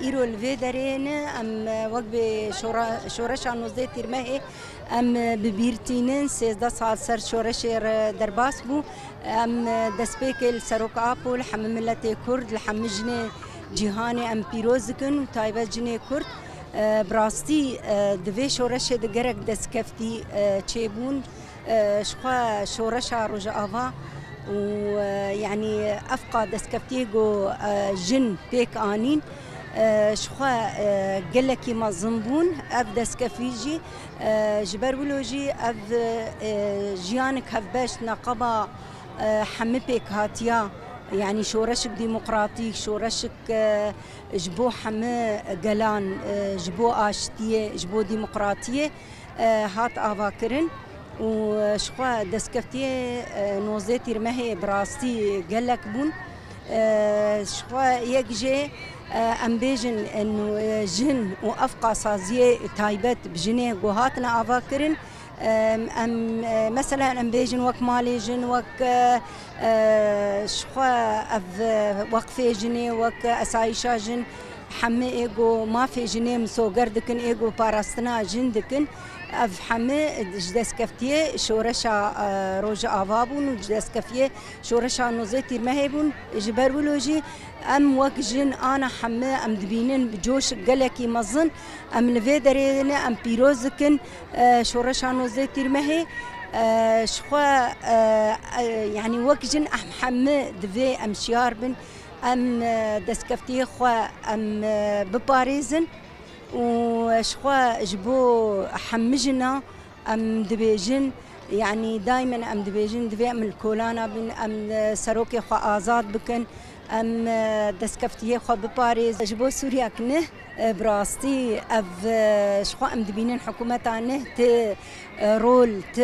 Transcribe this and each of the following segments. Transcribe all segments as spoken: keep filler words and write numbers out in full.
Îro li vê derê ne, em, e, wek bi şora-, şoreşa nozdeh Tîrmehê em, e, bi bîr tînin, sêzdeh sal ser şoreşê re derbas bû. Em, e, destpêkê li Serok Apo, li hemî miletê Kurd, li hemî jinê cîhanê em pîroz dikin û taybet jinê Kurd. E, bi rastî, e, di vê şoreşê de gerek destkeftî, e, çêbûn. E, ji xwe şoreşa Rojava û, e, yanî ev qa destkeftiyê ku, e, jin pêk anîn, e, ji xwe, e, gelekî mezin bûn. Ev destkeftî jî, e, ji ber wilo jî ev, e, jiyanek hevbeş neqeba, e, hemî pêk hatiya, yanî şoreşik demokratîk, şoreşik, e, ji bo hemî gelan, e, ji bo aştiyê, ji bo demokratiyê, e, hat avakirin û, e, ji xwe destkeftiyê, e, nozdeh Tîrmehê bi rastî gelek bûn. E, ji xwe yek jê, e, em bêjin, e, nû-, e, jin û ev qasaziyê taybet bi jinê ku hatine avakirin, e, em, e, meselen em bêjin wek malê jin, wek, e, e, ji xwe ev, e, weqfê jinê, wek esayîşa jin, hemî ê ku mafê jinê misoger dikin, ê ku parastina jin dikin, ev hemî ji destkeftiyê şoreşa, e, Rojava bûn û ji destkeftiyê şoreşa nozdeh Tîrmehê bûn. Ji ber wilo jî em wek jin ana hemî em dibînin bi coşek gelekî mezin. Em li vê derê ne, em pîroz dikin, e, şoreşa nozdeh Tîrmehê. E, ji xwe, e, e, yanî wek jin em hemî divê em şiyar bin. Em, e, destkeftiyê xwe em, e, biparêzin û ji xwe ji bo hemî jina em dibêjin, yanî daimen em dibêjin, divê em li kolana bin, em, e, serokê xwe azad bikin, em, e, destkeftiyê xwe biparêzin. Ji bo Sûriyek ne, e, bi rastî ev, e, ji xwe em dibînin hikûmeta ne ti, e, rol, ti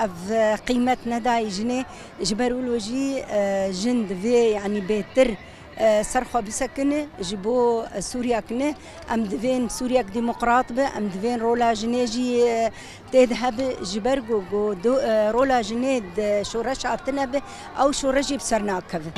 ev, e, qîmet nedayê jinê. Ji ber wilo jî, e, jin divê, yanî bêtir, e, ser xwe bisekine ji bo, e, Sûriyek ne. Em divên Sûriyek demokrat be, em divên rola jinê jî, e, tê de hebe, ji ber ku, ku do-, e, rola jinê di şoreşa tine be, ew şoreş jî bi ser nakeve.